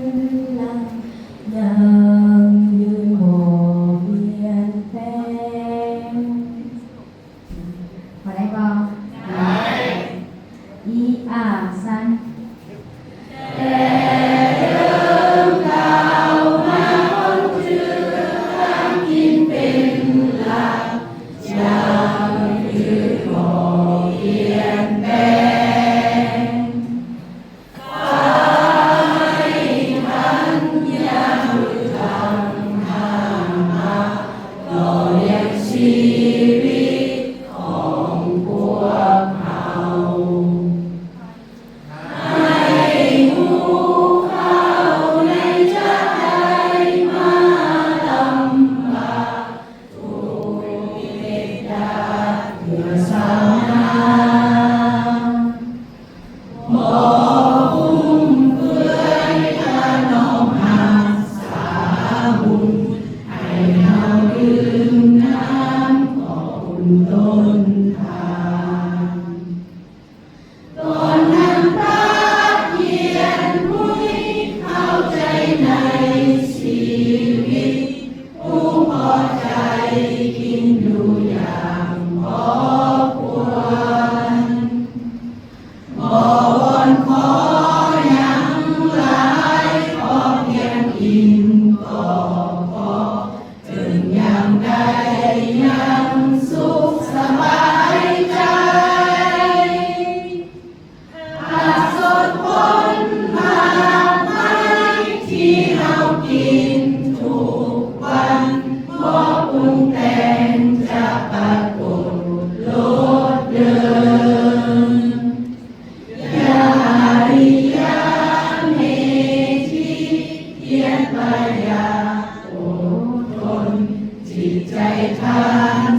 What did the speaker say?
ຢັ້ງຢືນບໍ່ປ່ຽນແປງ. ພໍໄດ້ບໍ່? ໄດ້. ອີອາຊັ້ນ. ແຕ່ເລີ່ມກ້າວມາຄົ້ນເຈືອການກິນເປັນຫຼັກ, ຢັ້ງຢືນບໍ່ປ່ຽນແປງ. ບໍ່ຟຸມເຟືອຍຖະໜອມຮັກສາບຸນ ໃຫ້ເຮົາດື່ມນ້ຳຂອບຄຸນຕົ້ນທານ. ຕົນນຳພະຮຽນຮູ້ໃຫ້ເຂົ້າໃຈໃນຊີວິດ ຮູ້ພໍໃຈກິນຢູ່ຢ່າງພໍຄວນ. ບໍ່ວອນຂໍຫຍັງຫຼາຍ ຂໍພຽງອີ່ມກໍພໍ ເຖິງຢ່າງໃດຍັງສຸກສະບາຍໃຈ. ຜັກສົດຜົນໝາກໄມ້ທີ່ເຮົາກິນທຸກວັນ ບໍ່ປຸງແຕ່ງຈະປາກົດລົດເດີມ. ຢາລິຍາເມທິ ພຽນພະຍາອົດທົນ ຈິດໃຈທ່ານ